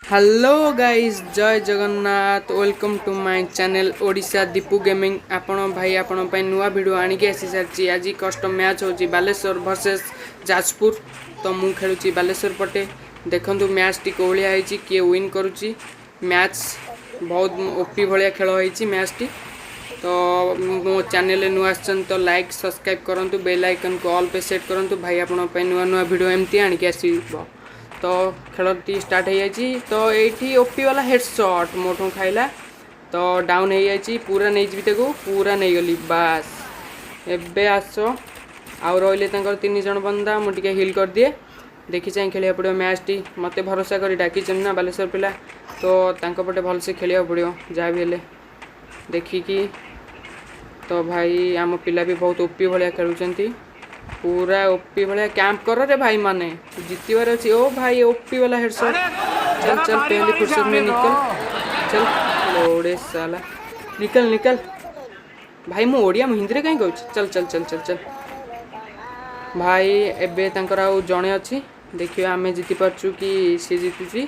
Hello guys, Jay Jagannath. Welcome to my channel Odisha Deepu gaming. ଆପଣ ଭାଇ, ଆପଣଙ୍କ ପାଇଁ ନୂଆ ଭିଡ଼ିଓ ଆଣିକି ଆସିସାରିଛି। ଆଜି କଷ୍ଟମ୍ ମ୍ୟାଚ୍ ହେଉଛି ବାଲେଶ୍ୱର ଭର୍ସେସ୍ ଯାଜପୁର। ତ ମୁଁ ଖେଳୁଛି ବାଲେଶ୍ୱର ପଟେ। ଦେଖନ୍ତୁ ମ୍ୟାଚ୍ଟି କେଉଁ ଭଳିଆ ହେଇଛି, କିଏ ୱିନ୍ କରୁଛି। ମ୍ୟାଚ୍ ବହୁତ ଓପି ଭଳିଆ ଖେଳ ହେଇଛି ମ୍ୟାଚ୍ଟି। ତ ମୋ ଚ୍ୟାନେଲରେ ନୂଆ ଆସିଛନ୍ତି ତ ଲାଇକ୍, ସବସ୍କ୍ରାଇବ୍ କରନ୍ତୁ, ବେଲ୍ ଆଇକନ୍କୁ ଅଲ୍ ପେ ସେଟ୍ କରନ୍ତୁ। ଭାଇ ଆପଣଙ୍କ ପାଇଁ ନୂଆ ନୂଆ ଭିଡ଼ିଓ ଏମିତି ଆଣିକି ଆସିବ। ତ ଖେଳଟି ଷ୍ଟାର୍ଟ ହେଇଯାଇଛି। ତ ଏଇଠି ଓପି ବାଲା ହେଡ଼୍ ସଟ୍ ମୋଠୁ ଖାଇଲା, ତ ଡାଉନ୍ ହେଇଯାଇଛି। ପୁରା ନେଇଯିବି ତାକୁ, ପୁରା ନେଇଗଲି, ବାସ୍। ଏବେ ଆସ, ଆଉ ରହିଲେ ତାଙ୍କର ତିନି ଜଣ ବନ୍ଦା। ମୁଁ ଟିକେ ହିଲ୍ କରିଦିଏ। ଦେଖି ଚାହିଁ ଖେଳିବାକୁ ପଡ଼ିବ ମ୍ୟାଚ୍ଟି। ମୋତେ ଭରସା କରି ଡାକିଛନ୍ତି ନା ବାଲେଶ୍ୱର ପିଲା, ତ ତାଙ୍କ ପଟେ ଭଲସେ ଖେଳିବାକୁ ପଡ଼ିବ ଯାହା ବି ହେଲେ ଦେଖିକି। ତ ଭାଇ, ଆମ ପିଲା ବି ବହୁତ ଓପି ଭଳିଆ ଖେଳୁଛନ୍ତି, ପୁରା ଓପି ଭଳିଆ। କ୍ୟାମ୍ପ କର ରେ ଭାଇ ମାନେ, ଜିତିବାର ଅଛି। ଓ ଭାଇ, ଓପି ବାଲା ହେଡ଼ସଟ୍। चल चल, पहली फुर्सत में निकल, चल लोड़े साला, निकल निकल। ଭାଇ, ମୁଁ ଓଡ଼ିଆ, ମୁଁ ହିନ୍ଦୀରେ କାହିଁ କହୁଛି? चल चल चल चल चल। ଭାଇ, ଏବେ ତାଙ୍କର ଆଉ ଜଣେ ଅଛି। ଦେଖିବା ଆମେ ଜିତି ପାରୁଛୁ କି ସିଏ ଜିତୁଛି।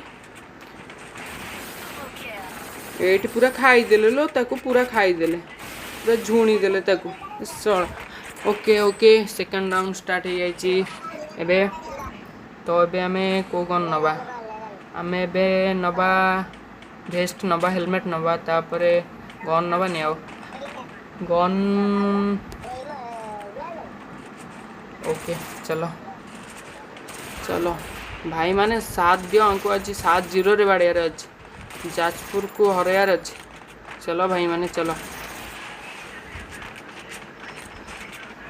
ଏଇଠି ପୁରା ଖାଇଦେଲେ ଲୋ ତାକୁ, ପୁରା ଖାଇଦେଲେ, ପୁରା ଝୁଣି ଦେଲେ ତାକୁ ଶଳା। Okay okay, second round start ହେଇଯାଇଛି ଏବେ। ତ ଏବେ ଆମେ କେଉଁ ଗନ୍ ନେବା? ଆମେ ଏବେ ନେବା ଭେଷ୍ଟ ନେବା, ହେଲମେଟ୍ ନେବା, ତାପରେ ଗନ୍ ନେବାନି ଆଉ ଗନ୍। ଓକେ, ଚାଲ ଚାଲ ଭାଇମାନେ, ସାଥ ଦିଅ ଆଙ୍କୁ। ଆଜି 7-0ରେ ବାଡ଼ିଆରେ ଅଛି, ଯାଜପୁରକୁ ହରାଇବାର ଅଛି। ଚାଲ ଭାଇମାନେ, ଚାଲ।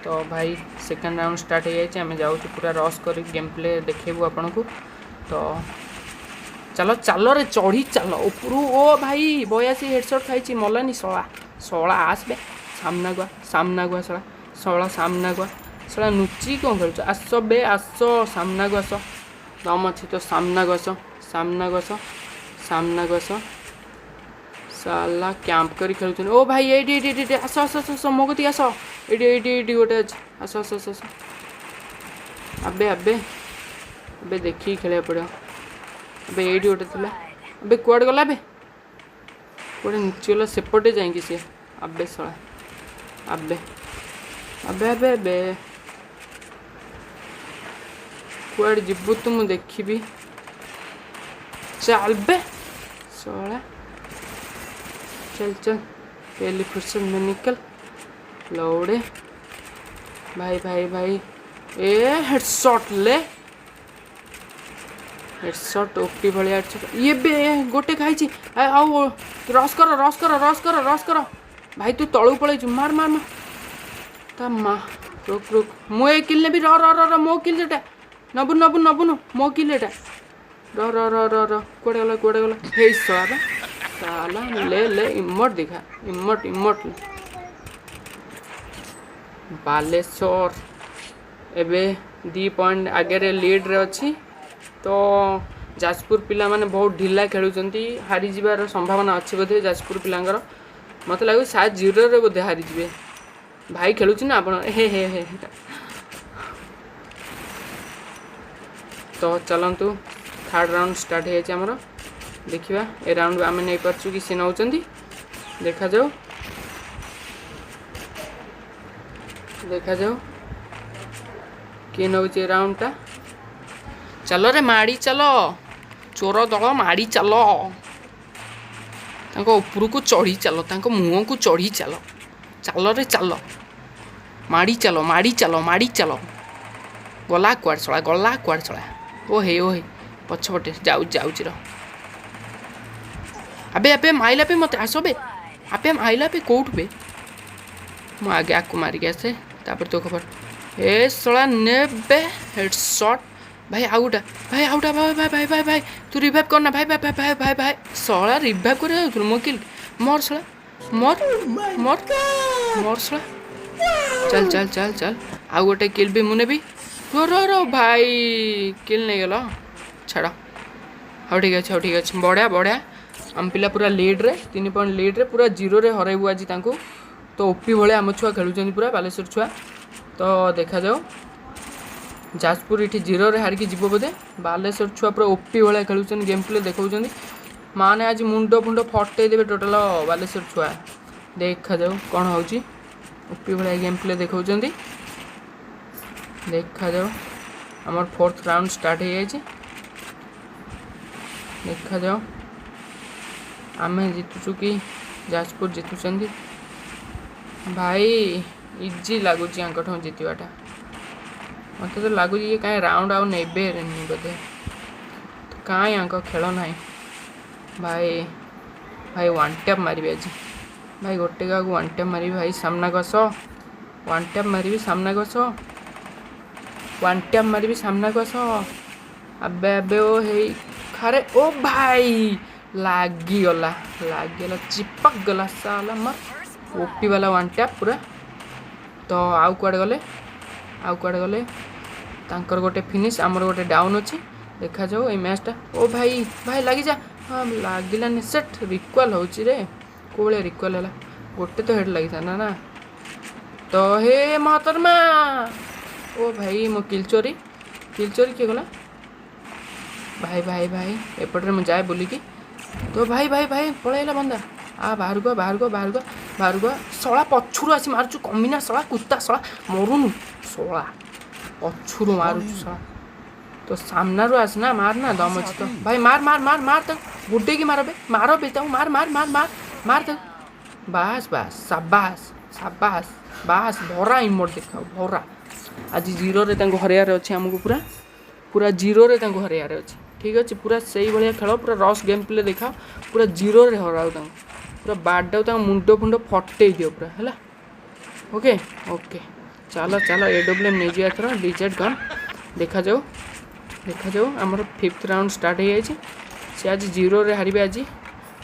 ତ ଭାଇ, ସେକେଣ୍ଡ ରାଉଣ୍ଡ ଷ୍ଟାର୍ଟ ହେଇଯାଇଛି। ଆମେ ଯାଉଛୁ ପୁରା ରସ୍ କରି ଗେମ୍ ପ୍ଲେ ଦେଖେଇବୁ ଆପଣଙ୍କୁ। ତ ଚାଲ, ଚାଲରେ, ଚଢ଼ି ଚାଲ ଉପରୁ। ଓ ଭାଇ, 82 ହେଡ଼ସଟ୍ ଖାଇଛି, ମଲାନି ଶଳା। ଶଳା ଆସବେ, ସାମ୍ନାକୁ ଆ, ସାମ୍ନାକୁ ଆ ଶଳା, ଶଳା ସାମ୍ନାକୁ ଆ। ଶଳା ନୁଚି କ'ଣ ଖେଳୁଛ? ଆସ ବେ, ଆସ, ସାମ୍ନାକୁ ଆସ। ଦମ ଅଛି ତ ସାମ୍ନାକୁ ଆସ, ସାମ୍ନାକୁ ଆସ, ସାମ୍ନାକୁ ଆସ। ସାଲା କ୍ୟାମ୍ପ କରି ଖେଳୁଛନ୍ତି। ଓ ଭାଇ, ଏଇଠି ଏଇଠି ଏଇଠି, ଆସ ଆସ ଆସ ଆସ, ମୋ କତିକି ଆସ। ଏଇଠି ଏଇଠି ଏଇଠି ଗୋଟେ ଅଛି। ଆସ ଆସ ଆସ ଆସ। ଆବେ ଆବେ, ଏବେ ଦେଖିକି ଖେଳିବାକୁ ପଡ଼ିବ। ଏବେ ଏଇଠି ଗୋଟେ ଥିଲା, ଏବେ କୁଆଡ଼େ ଗଲା? ଏବେ କୁଆଡ଼େ ନୁଚିଗଲା ସେପଟେ ଯାଇକି ସିଏ। ଆବେ ଶଳା, ଆବେ ଆବେ ଆବେ ଆବେ, କୁଆଡ଼େ ଯିବୁ ତୁ, ମୁଁ ଦେଖିବି। ଚାଲ ବେ ଶଳା, चल चल, पहली फुर्सत में निकल लौड़े। भाई भाई भाई, ଏ ହେଡ଼ସଟ୍ ଲେ, ହେଡ଼ସଟ୍, ଓପି ଭଳିଆ ହେଡ଼ସଟ୍। ଇଏ ବେ ଗୋଟେ ଖାଇଛି। ଆଉ ରସ୍ କର, ରସ୍ କର, ରସ୍ କର, ରସ୍ କର। ଭାଇ, ତୁ ତଳକୁ ପଳେଇଛୁ। ମାର ମାର ମାର ତା ମା। ରୋକ ରୋକ, ମୁଁ ଏ କିଲ୍ ନେବି। ର ର ର ର, ମୋ କିଲ୍ ଏଟା। ନବୁ ନବୁ ନବୁନୁ, ମୋ କିଲ୍ ଏଟା। ର ର ର ର ର, କୁଆଡ଼େ ଗଲା, କୁଆଡ଼େ ଗଲା? ହେଇ ଶଳା ବା ସାଲା, ଲେ ଲେ, ଇମୋଟ ଦେଖା, ଇମୋଟ ଇମୋଟ। ବାଲେଶ୍ୱର ଏବେ 2 ପଏଣ୍ଟ ଆଗରେ ଲିଡ଼୍ରେ ଅଛି। ତ ଯାଜପୁର ପିଲାମାନେ ବହୁତ ଢିଲା ଖେଳୁଛନ୍ତି। ହାରିଯିବାର ସମ୍ଭାବନା ଅଛି ବୋଧେ ଯାଜପୁର ପିଲାଙ୍କର। ମୋତେ ଲାଗୁଛି 7-0ରେ ବୋଧେ ହାରିଯିବେ। ଭାଇ ଖେଳୁଛି ନା ଆପଣ? ହେ ହେ ହେ। ତ ଚାଲନ୍ତୁ, ଥାର୍ଡ଼ ରାଉଣ୍ଡ ଷ୍ଟାର୍ଟ ହେଇଯାଇଛି ଆମର। ଦେଖିବା ଏ ରାଉଣ୍ଡ ଆମେ ନେଇପାରୁଛୁ କି ସେ ନେଉଛନ୍ତି। ଦେଖାଯାଉ, ଦେଖାଯାଉ କିଏ ନେଉଛି ଏ ରାଉଣ୍ଡଟା। ଚାଲରେ, ମାଡ଼ି ଚାଲ, ଚୋର ଦଳ, ମାଡ଼ି ଚାଲ। ତାଙ୍କ ଉପରକୁ ଚଢ଼ି ଚାଲ, ତାଙ୍କ ମୁହଁକୁ ଚଢ଼ି ଚାଲ। ଚାଲରେ ଚାଲ, ମାଡ଼ି ଚାଲ, ମାଡ଼ି ଚାଲ, ମାଡ଼ି ଚାଲ। ଗଲା କୁଆଡ଼େ ଶଳା, ଗଲା କୁଆଡ଼େ ଶଳା? ଓ ହେ, ଓ ହେ, ପଛପଟେ ଯାଉଛି, ଯାଉଛି ର। ଆବେ ଆବେ, ମାଇଲା ବେ ମୋତେ। ଆସ ବେ। ଆବେ, ମାଇଲା ବେ କେଉଁଠୁ ବେ? ମୁଁ ଆଗେ ଆକୁ ମାରିକି ଆସେ, ତାପରେ ତୋ ଖବର। ଏ ଶଳା, ନେବେ ହେଡ଼ସଟ୍। ଭାଇ, ଆଉ ଗୋଟା ଭାଇ, ଆଉ ଗୋଟା। ଭାଇ ଭାଇ ଭାଇ ଭାଇ ଭାଇ, ତୁ ରିଭାଇଭ୍ କରନା। ଭାଇ ଭାଇ ଭାଇ ଭାଇ ଭାଇ ଭାଇ, ଶଳା ରିଭାଇଭ୍ କରିବାକୁ ଯାଉଥିଲୁ ମୋ କିଲ୍। ମର ଶଳା, ମର ମର ମର ଶଳା। ଚାଲ ଚାଲ ଚାଲ ଚାଲ, ଆଉ ଗୋଟେ କିଲ୍ ବି ମୁଁ ନେବି। ର ର ର, ଭାଇ କିଲ୍ ନେଇଗଲ। ଛାଡ଼, ହଉ ଠିକ୍ ଅଛି, ହଉ ଠିକ୍ ଅଛି। ବଢ଼ିଆ ବଢ଼ିଆ। ଆମ ପିଲା ପୁରା ଲିଡ଼୍ରେ, 3 ପଏଣ୍ଟ ଲିଡ଼୍ରେ, ପୁରା ଜିରୋରେ ହରାଇବୁ ଆଜି ତାଙ୍କୁ। ତ ଓପି ଭଳିଆ ଆମ ଛୁଆ ଖେଳୁଛନ୍ତି ପୁରା, ବାଲେଶ୍ୱର ଛୁଆ। ତ ଦେଖାଯାଉ। ଯାଜପୁର ଏଠି ଜିରୋରେ ହାରିକି ଯିବ ବୋଧେ। ବାଲେଶ୍ୱର ଛୁଆ ପୁରା ଓପି ଭଳିଆ ଖେଳୁଛନ୍ତି, ଗେମ୍ ପ୍ଲେ ଦେଖାଉଛନ୍ତି। ମାନେ ଆଜି ମୁଣ୍ଡ ଫୁଣ୍ଡ ଫଟେଇ ଦେବେ ଟୋଟାଲ ବାଲେଶ୍ୱର ଛୁଆ। ଦେଖାଯାଉ କ'ଣ ହେଉଛି। ଓପି ଭଳିଆ ଗେମ୍ ପ୍ଲେ ଦେଖାଉଛନ୍ତି। ଦେଖାଯାଉ, ଆମର ଫୋର୍ଥ ରାଉଣ୍ଡ ଷ୍ଟାର୍ଟ ହେଇଯାଇଛି। ଦେଖାଯାଉ ଆମେ ଜିତୁଛୁ କି ଯାଜପୁର ଜିତୁଛନ୍ତି। ଭାଇ, ଇଜି ଲାଗୁଛି ୟାଙ୍କଠୁ ଜିତିବାଟା। ମୋତେ ତ ଲାଗୁଛି ଇଏ କାହିଁ ରାଉଣ୍ଡ ଆଉ ନେବେନି ବୋଧେ। କାହିଁ ୟାଙ୍କ ଖେଳ ନାହିଁ ଭାଇ। ଭାଇ, ୱାନ୍ ଟ୍ୟାପ୍ ମାରିବି ଆଜି। ଭାଇ, ଗୋଟେ କାହାକୁ ୱାନ୍ ଟ୍ୟାପ୍ ମାରିବି। ଭାଇ, ସାମ୍ନାକୁ ଆସ। ୱାନ୍ ଟ୍ୟାପ୍ ମାରିବି, ସାମ୍ନାକୁ ଆସ। ୱାନ୍ ଟ୍ୟାପ୍ ମାରିବି, ସାମ୍ନାକୁ ଆସ। ଆବେ ଆବେ, ଓ ହେଇ ଖାରେ। ଓ ଭାଇ, ଲାଗିଗଲା, ଲାଗିଗଲା, ଚିପକ ଗଲା ସାଲା। ମାର ଓପି ବାଲା ୱାନ୍ ଟ୍ୟାପ୍ ପୁରା। ତ ଆଉ କୁଆଡ଼େ ଗଲେ? ଆଉ କୁଆଡ଼େ ଗଲେ? ତାଙ୍କର ଗୋଟେ ଫିନିଶ୍, ଆମର ଗୋଟେ ଡାଉନ୍ ଅଛି। ଦେଖାଯାଉ ଏଇ ମ୍ୟାଚ୍ଟା। ଓ ଭାଇ, ଭାଇ, ଲାଗିଯା। ହଁ, ଲାଗିଲାନି। ସେଟ୍ ରିକଲ୍ ହେଉଛି ରେ। କେଉଁ ଭଳିଆ ରିକଲ୍ ହେଲା? ଗୋଟେ ତ ହେଡ଼୍ ଲାଗିଥାନ୍ତା ନା। ତ ହେ ମହତରମା। ଓ ଭାଇ, ମୋ କିଲ୍ ଚୋରି, କିଲ୍ ଚୋରି କିଏ ଗଲା? ଭାଇ, ଭାଇ, ଭାଇ, ଏପଟରେ ମୁଁ ଯାଏ ବୁଲିକି। ତ ଭାଇ, ଭାଇ, ଭାଇ, ପଳେଇଲା ବନ୍ଦା। ଆ, ବାହାରକୁ ଆ, ବାହାରକୁ ଆ, ବାହାରକୁ ଆ, ବାହାରକୁ ଆ। ଶଳା, ପଛରୁ ଆସି ମାରୁଛୁ। କମିନା ଶଳା, କୁତ୍ତା ଶଳା, ମରୁନୁ ଶଳା। ପଛରୁ ମାରୁଛୁ ଶଳା। ତ ସାମ୍ନାରୁ ଆସ ନା, ମାର ନା, ଦମ ଅଛି ତ। ଭାଇ, ମାର, ମାର, ମାର, ମାର ତାକୁ। ଗୁଡେଇକି ମାର ବେ, ମାର ବେ ତାକୁ। ମାର, ମାର, ମାର, ମାର, ମାର ତାକୁ। ବାସ୍ ବାସ୍, ସାବାସ୍, ସାବାସ୍, ବାସ୍। ଭରା ଇମୋଟ ଦେଖାଅ, ଭରା। ଆଜି ଜିରୋରେ ତାଙ୍କୁ ହରେଇବାର ଅଛି ଆମକୁ। ପୁରା ପୁରା ଜିରୋରେ ତାଙ୍କୁ ହରେଇବାର ଅଛି। ଠିକ୍ ଅଛି, ପୁରା ସେଇଭଳିଆ ଖେଳ, ପୁରା ରସ୍ ଗେମ୍ ପ୍ଲେ ଦେଖାଅ। ପୁରା ଜିରୋରେ ହରାଉ ତାଙ୍କୁ, ପୁରା ବାଡ଼ାଉ ତାଙ୍କ ମୁଣ୍ଡ ଫୁଣ୍ଡ ଫଟେଇ ଦିଅ ପୁରା। ହେଲା, ଓକେ ଓକେ, ଚାଲ ଚାଲ। AWM ନେଇଯିବା ଏଥର, ଡିଜେଟ୍ ଗନ୍। ଦେଖାଯାଉ, ଦେଖାଯାଉ। ଆମର ଫିଫ୍ଥ ରାଉଣ୍ଡ ଷ୍ଟାର୍ଟ ହେଇଯାଇଛି। ସେ ଆଜି ଜିରୋରେ ହାରିବେ ଆଜି।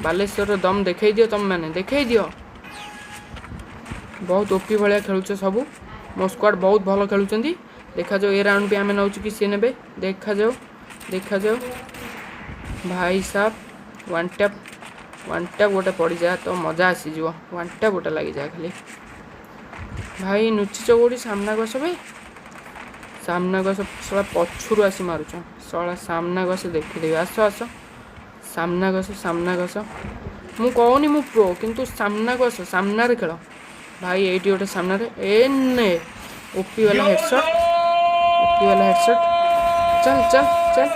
ବାଲେଶ୍ୱରର ଦମ୍ ଦେଖେଇ ଦିଅ, ତମେମାନେ ଦେଖେଇ ଦିଅ। ବହୁତ ଓପି ଭଳିଆ ଖେଳୁଛ ସବୁ। ମୋ ସ୍କ୍ୱାଡ଼ ବହୁତ ଭଲ ଖେଳୁଛନ୍ତି। ଦେଖାଯାଉ ଏ ରାଉଣ୍ଡ ବି ଆମେ ନେଉଛୁ କି ସିଏ ନେବେ। ଦେଖାଯାଉ, ଦେଖାଯାଉ। ଭାଇ ସାହେବ, ୱାନ୍ ଟ୍ୟାପ୍, ୱାନ୍ ଟ୍ୟାପ୍ ଗୋଟେ ପଡ଼ିଯା ତ ମଜା ଆସିଯିବ। ୱାନ୍ ଟ୍ୟାପ୍ ଗୋଟେ ଲାଗିଯା ଖାଲି। ଭାଇ, ନୁଚିଚ କୋଉଠି? ସାମ୍ନାକୁ ଆସ ଭାଇ, ସାମ୍ନାକୁ ଆସ। ଶଳା, ପଛରୁ ଆସି ମାରୁଛ ଶଳା। ସାମ୍ନାକୁ ଆସ, ଦେଖିଦେବି। ଆସ, ଆସ, ସାମ୍ନାକୁ ଆସ, ସାମ୍ନାକୁ ଆସ। ମୁଁ କହୁନି ମୁଁ ପ୍ରୋ, କିନ୍ତୁ ସାମ୍ନାକୁ ଆସ, ସାମ୍ନାରେ ଖେଳ। ଭାଇ, ଏଇଠି ଗୋଟେ ସାମ୍ନାରେ। ଏ ନେ ଓପି ବାଲା ହେଡ଼ସଟ୍, ଓପି ବାଲା ହେଡ଼ସଟ୍। ଚାଲ ଚାଲ ଚାଲ।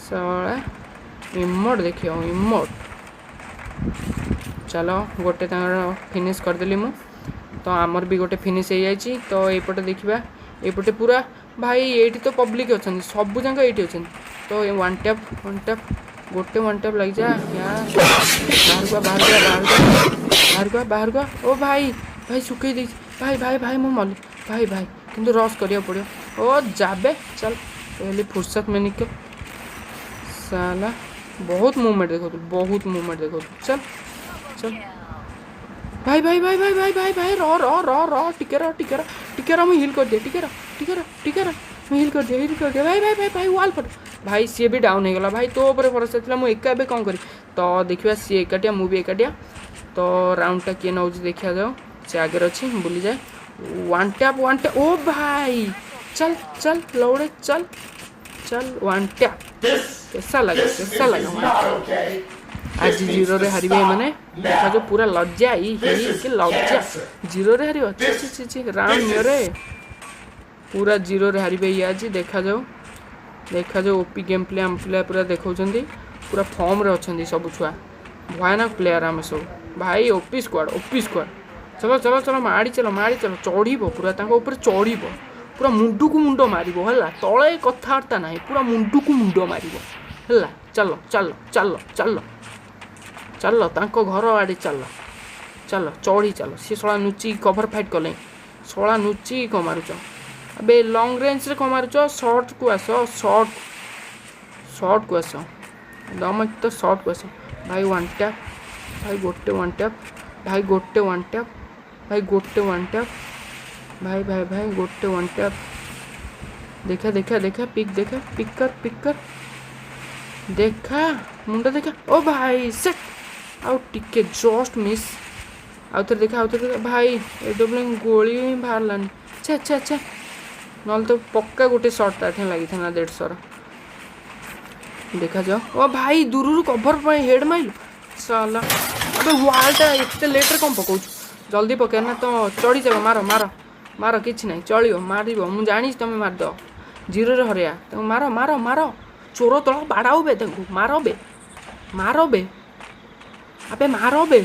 ଶଳା, ଇମୋଟ୍ ଦେଖିବ, ଇମୋଟ୍। ଚାଲ, ଗୋଟେ ତାଙ୍କର ଫିନିଶ୍ କରିଦେଲି ମୁଁ। ତ ଆମର ବି ଗୋଟେ ଫିନିଶ୍ ହେଇଯାଇଛି। ତ ଏଇପଟେ ଦେଖିବା, ଏଇପଟେ ପୁରା। ଭାଇ, ଏଇଠି ତ ପବ୍ଲିକ୍ ଅଛନ୍ତି, ସବୁ ଯାକ ଏଇଠି ଅଛନ୍ତି। ତ ଏ ୱାନ୍ ଟ୍ୟାପ୍, ୱାନ୍ ଟ୍ୟାପ୍, ଗୋଟେ ୱାନ୍ ଟ୍ୟାପ୍ ଲାଗିଯା। ବାହାରକୁ ଆ, ବାହାରକୁ ଆ, ବାହାରକୁ ଆ, ବାହାରକୁ ଆ, ବାହାରକୁ ଆ। ଓ ଭାଇ, ଭାଇ, ଶୁଖେଇ ଦେଇଛି। ଭାଇ, ଭାଇ, ଭାଇ, ମୁଁ ମଲି। ଭାଇ, ଭାଇ, କିନ୍ତୁ ରସ୍ କରିବାକୁ ପଡ଼ିବ। ଓ ଯାବେ, ଚାଲ, पहले फुर्सत में निकल साला। ବହୁତ ମୁଭମେଣ୍ଟ ଦେଖାଉଥିଲୁ, ବହୁତ ମୁଭମେଣ୍ଟ ଦେଖାଉଥିଲୁ। ଚାଲ ଚାଲ। ଭାଇ, ଭାଇ, ଭାଇ, ଭାଇ, ଭାଇ, ଭାଇ, ଭାଇ, ର ର ର ର, ଟିକେ ର, ଟିକେ ର, ଟିକେ ର, ମୁଁ ହିଲ୍ କରିଦିଏ। ଟିକେ ର, ଟିକେ ର, ଟିକେ ର, ମୁଁ ହିଲ୍ କରିଦିଏ, ହିଲ୍ କରିଦିଏ। ଭାଇ, ଭାଇ, ଭାଇ, ଭାଇ, ୱାଲ୍ ଫଟ। ଭାଇ, ସିଏ ବି ଡାଉନ୍ ହେଇଗଲା। ଭାଇ, ତୋ ଉପରେ ଭରସା ଥିଲା। ମୁଁ ଏକା ଏବେ କ'ଣ କରିବି? ତ ଦେଖିବା, ସିଏ ଏକାଟିଆ, ମୁଁ ବି ଏକାଟିଆ। ତ ରାଉଣ୍ଡଟା କିଏ ନେଉଛି ଦେଖିବା ଯାଉ। ସେ ଆଗରେ ଅଛି, ମୁଁ ବୁଲିଯାଏ। One tap, one tap. ଓ ଭାଇ, ଚାଲ ଚାଲ, ଲୌଡ଼େ, ଚାଲ ଚାଲ। ୱାନ୍ ଟ୍ୟାପ୍ कैसा लगा? कैसा लगा ୱାନ୍ ଟ୍ୟାପ୍? ଆଜି ଜିରୋରେ ହାରିବେ ଏମାନେ, ଦେଖାଯାଉ। ପୁରା ଲଜ୍ଜା, ଇ ହେଇ କି ଲଜ୍ଜା। ଜିରୋରେ ହାରିବ? ଛି ଛି ଛି ଛି। ରାଉଣ୍ଡ ନିଅରେ। ପୁରା ଜିରୋରେ ହାରିବେ ଇଏ ଆଜି। ଦେଖାଯାଉ, ଦେଖାଯାଉ। ଓପି ଗେମ୍ ପ୍ଲେ ଆମ ପିଲା ପୁରା ଦେଖାଉଛନ୍ତି। ପୁରା ଫର୍ମରେ ଅଛନ୍ତି ସବୁ ଛୁଆ। ଭୟାନକ ପ୍ଲେୟାର ଆମେ ସବୁ ଭାଇ। OP squad, OP squad. ଚଲ ଚଲ ଚଲ, ମାଡ଼ି ଚାଲ, ମାଡ଼ି ଚାଲ। ଚଢ଼ିବ ପୁରା, ତାଙ୍କ ଉପରେ ଚଢ଼ିବ ପୁରା, ମୁଣ୍ଡକୁ ମୁଣ୍ଡ ମାରିବ। ହେଲା, ତଳେ କଥାବାର୍ତ୍ତା ନାହିଁ, ପୁରା ମୁଣ୍ଡକୁ ମୁଣ୍ଡ ମାରିବ। ହେଲା, ଚାଲ ଚାଲ ଚାଲ ଚାଲ ଚାଲ, ତାଙ୍କ ଘର ଆଡ଼େ ଚାଲ ଚାଲ, ଚଢ଼ି ଚାଲ। ସିଏ ଶଳା ଲୁଚି କଭର ଫାଇଟ୍ କଲେ। ଶଳା, ଲୁଚି କ'ଣ ମାରୁଛ? ଆବେ, ଲଙ୍ଗ ରେଞ୍ଜରେ କ'ଣ ମାରୁଛ? ସର୍ଟକୁ ଆସ, ସର୍ଟ, ସର୍ଟକୁ ଆସ। ଦମ ତ ସର୍ଟକୁ ଆସ। ଭାଇ, ୱାନ୍ ଟ୍ୟାପ୍। ଭାଇ, ଗୋଟେ ୱାନ୍ ଟ୍ୟାପ୍। ଭାଇ, ଗୋଟେ ୱାନ୍ ଟ୍ୟାପ୍। ଭାଇ, ଗୋଟେ ୱାନ୍ ଟ୍ୟାପ୍। ଭାଇ, ଭାଇ, ଭାଇ, ଗୋଟେ ୱାନ୍ ଟ୍ୟାପ୍। ଦେଖା, ଦେଖା, ଦେଖା, ପିକ୍ ଦେଖା, ପିକ୍ କର, ପିକ୍ କର, ଦେଖା, ମୁଣ୍ଡ ଦେଖା। ଓ ଭାଇ, ସେଟ୍। ଆଉ ଟିକେ ଜଷ୍ଟ ମିସ୍। ଆଉ ଥରେ ଦେଖା, ଆଉ ଥରେ ଦେଖା। ଭାଇ, AWM ଗୋଳି ହିଁ ବାହାରିଲାନି। ଛେ ଛେ ଛେ। ନହେଲେ ତ ପକ୍କା ଗୋଟେ ସଟ୍ ତାଠେଁ ଲାଗିଥାନ୍ତା 150ର। ଦେଖାଯାଉ। ଓ ଭାଇ, ଦୂରରୁ କଭର ପାଇଁ ହେଡ଼୍ ମାଇଲୁ ସାଲା। ଆବେ, ୱାଲ୍ଟା ଏତେ ଲେଟ୍ରେ କ'ଣ ପକାଉଛୁ? ଜଲ୍ଦି ପକେଇ ନା ତ ଚଢ଼ିଯିବ। ମାର, ମାର, ମାର। କିଛି ନାହିଁ, ଚଳିବ। ମାରିବ, ମୁଁ ଜାଣିଛି ତମେ ମାରିଦେବ। ଜିରୋରେ ହରେଇବା ତାଙ୍କୁ। ମାର, ମାର, ମାର। ଚୋର ଦଳ, ବାଡ଼ାଅ ବେ ତାଙ୍କୁ। ମାର ବେ, ମାର ବେ, ଆବେ ମାର ବେ।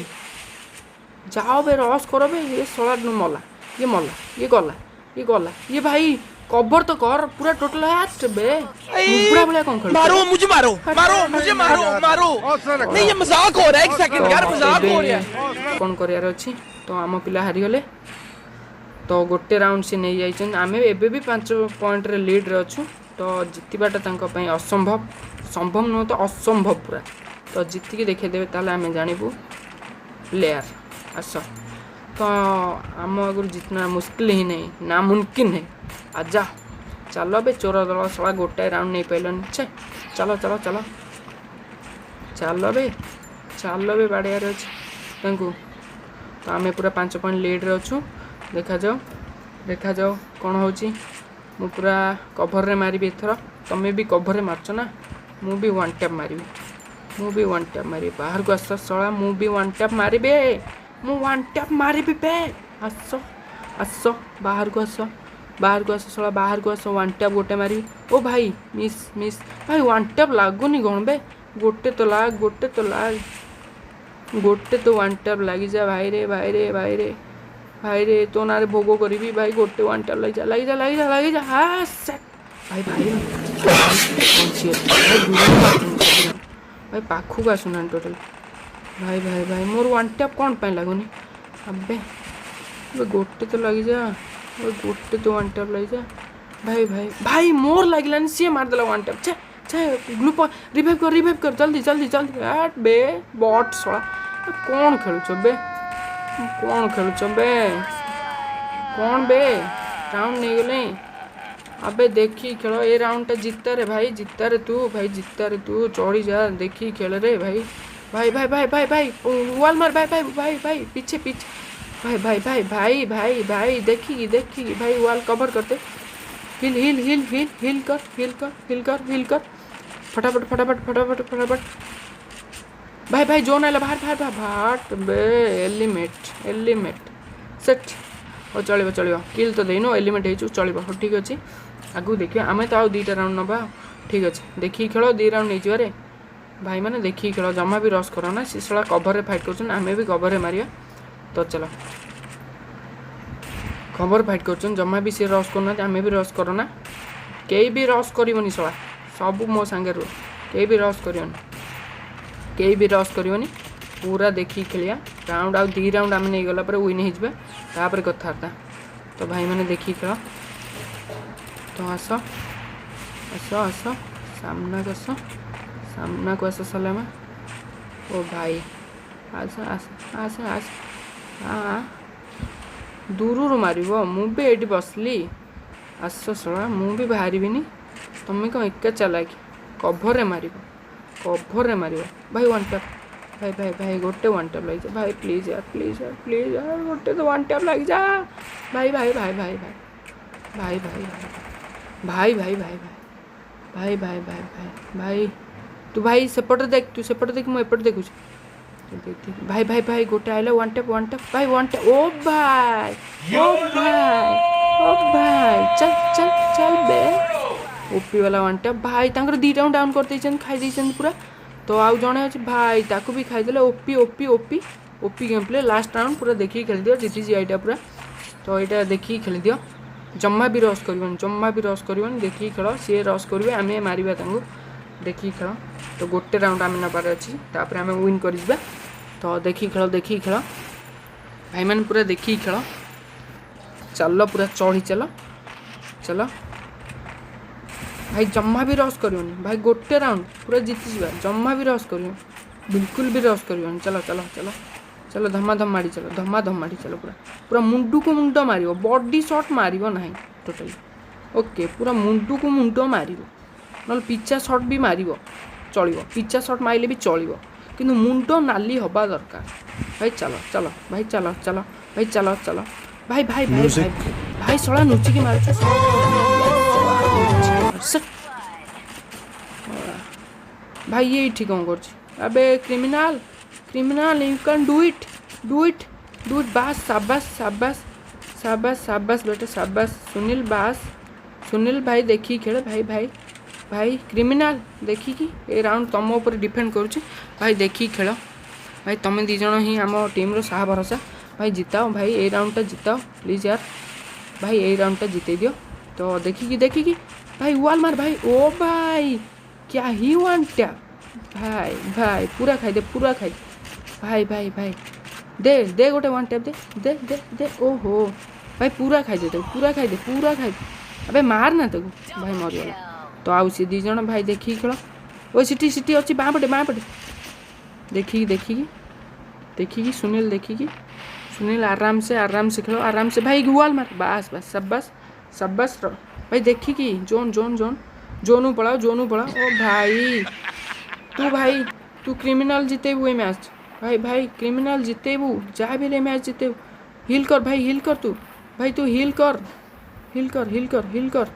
ଯାଅ ବେ, ରସ୍ କର ବେ। ଏ ଶଳା ମଲା, ଇଏ ମଲା, ଇଏ ଗଲା, ଇଏ ଗଲା ଇଏ। ଭାଇ, କଭର ତ କର ପୁରା ଟୋଟାଲ। ହାଟ ବେ, ମୁଗୁଡ଼ା ଭଳିଆ କ'ଣ ଖେଳୁଛୁ? मारो मुझे, मारो, मारो मुझे, मारो, मारो। नहीं, ये मजाक हो रहा है। एक सेकंड यार, मजाक हो रहा है। କ'ଣ କରିବାର ଅଛି? ତ ଆମ ପିଲା ହାରିଗଲେ। ତ ଗୋଟେ ରାଉଣ୍ଡ ସେ ନେଇଯାଇଛନ୍ତି। ଆମେ ଏବେ ବି 5 ପଏଣ୍ଟରେ ଲିଡ଼୍ରେ ଅଛୁ। ତ ଜିତିବାଟା ତାଙ୍କ ପାଇଁ ଅସମ୍ଭବ। ସମ୍ଭବ ନୁହଁ ତ ଅସମ୍ଭବ ପୁରା। ତ ଜିତିକି ଦେଖେଇଦେବେ, ତାହେଲେ ଆମେ ଜାଣିବୁ ପ୍ଲେୟାର। ଆସ ତ, ଆମ ଆଗରୁ ଜିତନା ମୁସ୍କିଲ ହିଁ ନାହିଁ, ନାମୁମକିନ है। ଆଜା, ଚାଲ ବେ। ଚୋର ଦଳ ଶଳା, ଗୋଟାଏ ରାଉଣ୍ଡ ନେଇପାରିଲନି। ଛେ, ଚାଲ, ଚାଲ, ଚାଲ, ଚାଲ ବେ, ଚାଲ ବେ। ବାଡ଼େଇବାର ଅଛି ତାଙ୍କୁ। ତ ଆମେ ପୁରା 5 ପଏଣ୍ଟ ଲିଡ଼୍ରେ ଅଛୁ। ଦେଖାଯାଉ, ଦେଖାଯାଉ କ'ଣ ହେଉଛି। ମୁଁ ପୁରା କଭରରେ ମାରିବି ଏଥର। ତମେ ବି କଭରରେ ମାରୁଛ ନା? ମୁଁ ବି ୱାନ୍ ଟ୍ୟାପ୍ ମାରିବି, ମୁଁ ବି ୱାନ୍ ଟ୍ୟାପ୍ ମାରିବି। ବାହାରକୁ ଆସ ଶଳା, ମୁଁ ବି ୱାନ୍ ଟ୍ୟାପ୍ ମାରିବି। ମୁଁ ୱାନ୍ ଟ୍ୟାପ୍ ମାରିବି ବେ। ଆସ, ଆସ, ବାହାରକୁ ଆସ, ବାହାରକୁ ଆସ ଶଳା, ବାହାରକୁ ଆସ। ୱାନ୍ ଟ୍ୟାପ୍ ଗୋଟେ ମାରିବି। ଓ ଭାଇ, ମିସ୍, ମିସ୍। ଭାଇ, ୱାନ୍ ଟ୍ୟାପ୍ ଲାଗୁନି କ'ଣ ବେ? ଗୋଟେ ତ ଲାଗ, ଗୋଟେ ତ ଲାଗ, ଗୋଟେ ତ ୱାନ୍ ଟ୍ୟାପ୍ ଲାଗିଯା। ଭାଇ ରେ, ଭାଇ ରେ, ଭାଇ ରେ, ଭାଇ ରେ, ତୋ ନାଁରେ ଭୋଗ କରିବି ଭାଇ। ଗୋଟେ ୱାନ୍ ଟ୍ୟାପ୍ ଲାଗିଯା, ଲାଗିଯା, ଲାଗିଯା, ଲାଗିଯା। ହା, ସେଟ୍। ଭାଇ, ଭାଇ, ବଞ୍ଚି ଭାଇ। ଦୂରରୁ ମାରୁଛନ୍ତି ସବୁ ଭାଇ, ପାଖକୁ ଆସୁନାହାନ୍ତି ଟୋଟାଲ୍। ଭାଇ, ଭାଇ, ଭାଇ, ମୋର ୱାନ୍ ଟ୍ୟାପ୍ କ'ଣ ପାଇଁ ଲାଗୁନି? ଆବେ, ଆବେ, ଗୋଟେ ତ ଲାଗିଯା। ଆବେ, ଗୋଟେ ତ ୱାନ୍ ଟ୍ୟାପ୍ ଲାଗିଯା। ଭାଇ, ଭାଇ, ଭାଇ, ମୋର ଲାଗିଲାନି, ସିଏ ମାରିଦେଲା ୱାନ୍ ଟ୍ୟାପ୍। ଛେ, ଛେ। ଗ୍ଲୁ ରିଭାଇଭ୍ କର, ରିଭାଇଭ୍ କର, ଜଲ୍ଦି, ଜଲ୍ଦି, ଜଲ୍ଦି। ଆଟ୍ ବେ, ବଟ୍ ଶଳା। କ'ଣ ଖେଳୁଛ ବେ? କ'ଣ ଖେଳୁଛ ବେ? କ'ଣ ବେ, ରାଉଣ୍ଡ ନେଇଗଲେ? ଆବେ, ଦେଖି ଖେଳ। ଏ ରାଉଣ୍ଡଟା ଜିତାରେ ଭାଇ, ଜିତାରେ ତୁ ଭାଇ, ଜିତାରେ ତୁ। ଚଢ଼ି ଯା, ଦେଖି ଖେଳରେ ଭାଇ। ଭାଇ, ଭାଇ, ଭାଇ, ଭାଇ, ଭାଇ, ୱାଲ୍ ମାର। ଭାଇ, ଭାଇ, ଭାଇ, ଭାଇ, ପିଛେ, ପିଛେ। ଭାଇ, ଭାଇ, ଭାଇ, ଭାଇ, ଭାଇ, ଭାଇ, ଦେଖିକି, ଦେଖିକି ଭାଇ। ୱାଲ୍ କଭର କରିଦେ। Heal, heal, heal, heal, heal କର, ହିଲ୍ କର, ହିଲ୍ କର, ହିଲ୍ କର। ଫଟାଫଟ, ଫଟାଫଟ, ଫଟାଫଟ, ଫଟାଫଟ। ଭାଇ, ଭାଇ, ଜୋନ୍ ଆଇଲା। ବାହାର, ବାହାର, ବାହାର, ବାହାର ବେ। Eliminate, eliminate, set. ହଉ, ଚଳିବ, ଚଳିବ। କିଲ୍ ତ ଦେଇନୁ, ଏଲିମିନେଟ୍ ହେଇଛୁ, ଚଳିବ। ହଉ, ଠିକ୍ ଅଛି। ଆଗକୁ ଦେଖିବା। ଆମେ ତ ଆଉ 2ଟା ରାଉଣ୍ଡ ନେବା। ଠିକ୍ ଅଛି, ଦେଖିକି ଖେଳ। 2 ରାଉଣ୍ଡ ନେଇଯିବା ରେ ଭାଇମାନେ। ଦେଖିକି ଖେଳ, ଜମା ବି ରସ୍ କର ନା। ସେ ଶଳା କଭରରେ ଫାଇଟ୍ କରୁଛନ୍ତି, ଆମେ ବି କଭରରେ ମାରିବା। ତ ଚାଲ, କଭର ଫାଇଟ୍ କରୁଛନ୍ତି, ଜମା ବି ସେ ରସ୍ କରୁନାହାନ୍ତି, ଆମେ ବି ରସ୍ କରନା। କେହି ବି ରସ୍ କରିବନି ଶଳା, ସବୁ ମୋ ସାଙ୍ଗରେ ରୁହ। କେହି ବି ରସ୍ କରିବନି, କେହି ବି ରସ୍ କରିବନି। ପୁରା ଦେଖିକି ଖେଳିବା। ରାଉଣ୍ଡ ଆଉ 2 ରାଉଣ୍ଡ ଆମେ ନେଇଗଲା ପରେ ୱିନ୍ ହେଇଯିବା, ତାପରେ କଥାବାର୍ତ୍ତା। ତ ଭାଇମାନେ, ଦେଖିକି ଖେଳ। ତ ଆସ, ଆସ, ଆସ, ସାମ୍ନାକୁ ଆସ, ସାମ୍ନାକୁ ଆସ ସଲାମା। ଓ ଭାଇ, ଆସ, ଆସ, ଆସ, ଆସ। ଆ ଦୂରରୁ ମାରିବ? ମୁଁ ବି ଏଇଠି ବସିଲି। ଆସ ଶଳା, ମୁଁ ବି ବାହାରିବିନି। ତମେ କ'ଣ ଏକା ଚାଲାକି? କଭରରେ ମାରିବ, କଭରରେ ମାରିବ। ଭାଇ, ୱାନ୍ ଟ୍ୟାପ୍। ଭାଇ, ଭାଇ, ଭାଇ, ଗୋଟେ ୱାନ୍ ଟ୍ୟାପ୍ ଲାଗିଯା। ଭାଇ, ପ୍ଲିଜ୍ ୟାର, ପ୍ଲିଜ୍ ୟାର, ପ୍ଲିଜ୍ ୟାର, ଗୋଟେ ତ ୱାନ୍ ଟ୍ୟାପ୍ ଲାଗିଯା। ଭାଇ, ଭାଇ, ଭାଇ, ଭାଇ, ଭାଇ, ଭାଇ, ଭାଇ, ଭାଇ, ଭାଇ, ଭାଇ, ଭାଇ, ଭାଇ, ଭାଇ, ଭାଇ, ଭାଇ, ଭାଇ, ତୁ ଭାଇ ସେପଟେ ଦେଖ, ତୁ ସେପଟେ ଦେଖ, ମୁଁ ଏପଟେ ଦେଖୁଛି। ଭାଇ, ଭାଇ, ଭାଇ, ଗୋଟେ ଆଇଲା। ୱାନ୍ ଟ୍ୟାପ୍, ୱାନ୍ ଟ୍ୟାପ୍ ଭାଇ, ୱାନ୍ ଟ୍ୟାପ୍। ଓ ଭାଇ, ଓ ଭାଇ, ଓ ଭାଇ, ଚାଲ, ଚାଲ, ଚାଲ ବେ। ଓପି ବାଲା ୱାନ୍ ଟ୍ୟାପ୍। ଭାଇ, ତାଙ୍କର 2ଟାକୁ ଡାଉନ୍ କରିଦେଇଛନ୍ତି, ଖାଇ ଦେଇଛନ୍ତି ପୁରା। ତ ଆଉ ଜଣେ ଅଛି ଭାଇ, ତାକୁ ବି ଖାଇଦେଲେ। OP, OP, OP, OP game play. Last round ପୁରା ଦେଖିକି ଖେଳିଦିଅ, ଜିତିଯିବ ଏଇଟା ପୁରା। ତ ଏଇଟା ଦେଖିକି ଖେଳିଦିଅ, ଜମା ବି ରସ୍ କରିବନି, ଜମା ବି ରସ୍ କରିବନି। ଦେଖିକି ଖେଳ। ସିଏ ରସ୍ କରିବେ, ଆମେ ମାରିବା ତାଙ୍କୁ। ଦେଖିକି ଖେଳ। ତ ଗୋଟେ ରାଉଣ୍ଡ ଆମେ ନେବାର ଅଛି, ତାପରେ ଆମେ ୱିନ୍ କରିଯିବା। ତ ଦେଖିକି ଖେଳ, ଦେଖିକି ଖେଳ ଭାଇମାନେ, ପୁରା ଦେଖିକି ଖେଳ। ଚାଲ, ପୁରା ଚଢ଼ି ଚାଲ, ଚାଲ ଭାଇ। ଜମା ବି ରସ୍ କରିବନି ଭାଇ। ଗୋଟେ ରାଉଣ୍ଡ ପୁରା ଜିତିଯିବା। ଜମା ବି ରସ୍ କରିବନି, ବିଲକୁଲ ବି ରସ୍ କରିବନି। ଚାଲ, ଚାଲ, ଚାଲ, ଚାଲ, ଧମାଧମ ମାଡ଼ି ଚାଲ, ଧମାଧମ ମାଡ଼ି ଚାଲ। ପୁରା ପୁରା ମୁଣ୍ଡକୁ ମୁଣ୍ଡ ମାରିବ, ବଡି ସଟ୍ ମାରିବ ନାହିଁ ଟୋଟାଲି। ଓକେ, ପୁରା ମୁଣ୍ଡକୁ ମୁଣ୍ଡ ମାରିବ, ନହେଲେ ପିଚା ସଟ୍ ବି ମାରିବ ଚଳିବ। ପିଚା ସଟ୍ ମାରିଲେ ବି ଚଳିବ, କିନ୍ତୁ ମୁଣ୍ଡ ନାଲି ହେବା ଦରକାର। ଭାଇ ଚାଲ, ଚାଲ ଭାଇ, ଚାଲ, ଚାଲ ଭାଇ, ଚାଲ, ଚାଲ ଭାଇ, ଭାଇ, ଭାଇ, ଭାଇ, ଭାଇ, ଶଳା, ଲୁଚିକି ମାରୁଛ। ସେଟ୍। ଭାଇ, ଇଏ ଏଇଠି କ'ଣ କରୁଛି? ଆବେ criminal, criminal, you can do it, do it, do it। ବାସ୍, ସାବାସ, ସାବାସ, ସାବାସ, ସାବାସ ବେଟା, ସାବାସ ସୁନୀଲ। ବାସ୍ ସୁନୀଲ ଭାଇ, ଦେଖିକି ଖେଳ ଭାଇ। ଭାଇ, ଭାଇ, କ୍ରିମିନାଲ, ଦେଖିକି। ଏ ରାଉଣ୍ଡ ତୁମ ଉପରେ ଡିପେଣ୍ଡ କରୁଛି ଭାଇ। ଦେଖିକି ଖେଳ ଭାଇ। ତୁମେ ଦୁଇ ଜଣ ହିଁ ଆମ ଟିମ୍ର ସାହା ଭରସା ଭାଇ। ଜିତାଅ ଭାଇ, ଏଇ ରାଉଣ୍ଡଟା ଜିତାଅ ପ୍ଲିଜ୍ ୟାର। ଭାଇ, ଏଇ ରାଉଣ୍ଡଟା ଜିତେଇ ଦିଅ ତ। ଦେଖିକି, ଦେଖିକି ଭାଇ, ୱାଲ୍ ମାର ଭାଇ। ଓ ଭାଇ, क्या ही ୱାନ୍ ଟ୍ୟାପ୍ ଭାଇ! ଭାଇ, ପୁରା ଖାଇଦେ, ପୁରା ଖାଇଦେ ଭାଇ। ଭାଇ, ଭାଇ, ଦେ, ଦେ, ଗୋଟେ ୱାନ୍ ଟ୍ୟାପ୍ ଦେ, ଦେ, ଦେ, ଦେ। ଓହୋ ଭାଇ, ପୁରା ଖାଇଦେ ତାକୁ, ପୁରା ଖାଇଦେ, ପୁରା ଖାଇଦେ। ଆବେ ମାର ନା ତାକୁ ଭାଇ, ମରିଗଲା ତ। ଆଉ ସେ ଦୁଇ ଜଣ ଭାଇ, ଦେଖିକି ଖେଳ। ଓ ସିଟି, ସିଟି ଅଛି, ବାଁ ପଟେ, ବାଁ ପଟେ। ଦେଖିକି, ଦେଖିକି, ଦେଖିକି ସୁନୀଲ, ଦେଖିକି ସୁନୀଲ। ଆରାମସେ, ଆରାମସେ ଖେଳ, ଆରାମସେ ଭାଇ। ୱାଲ୍ ମାର। ବାସ୍ ବାସ୍, ସାବାସ, ସାବାସ ଭାଇ। ଦେଖିକି, ଜୋନ୍, ଜୋନ୍, ଜୋନ୍, ଜୋନ୍ ପଳାଅ, ଜୋନ୍ ପଳାଅ। ଓ ଭାଇ, ତୁ ଭାଇ, ତୁ କ୍ରିମିନାଲ ଜିତେଇବୁ ଏ ମ୍ୟାଚ୍ ଭାଇ। ଭାଇ, କ୍ରିମିନାଲ, ଜିତେଇବୁ, ଯାହା ବି ହେଲେ ମ୍ୟାଚ୍ ଜିତେଇବୁ। ହିଲ୍ କର ଭାଇ, ହିଲ୍ କର ତୁ ଭାଇ, ତୁ ହିଲ୍ କର, ହିଲ୍ କର, ହିଲ୍ କର, ହିଲ୍ କର।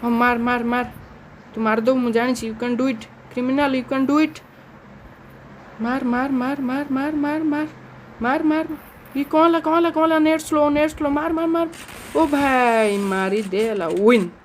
ହଁ, ମାର, ମାର, ମାର, ତୁ ମାରିଦେବୁ, ମୁଁ ଜାଣିଛି। You can do it, Criminal, you can do it। ମାର, ମାର, ମାର, ମାର, ମାର, ମାର, ମାର, ମାର, ମାର। ଇ କ'ଣ ହେଲା, କ'ଣ ହେଲା, କ'ଣ ହେଲା? Net slow, net slow. ମାର, ମାର, ମାର। ଓ ଭାଇ, ମାରି ଦେ, ହେଲା ୱିନ୍।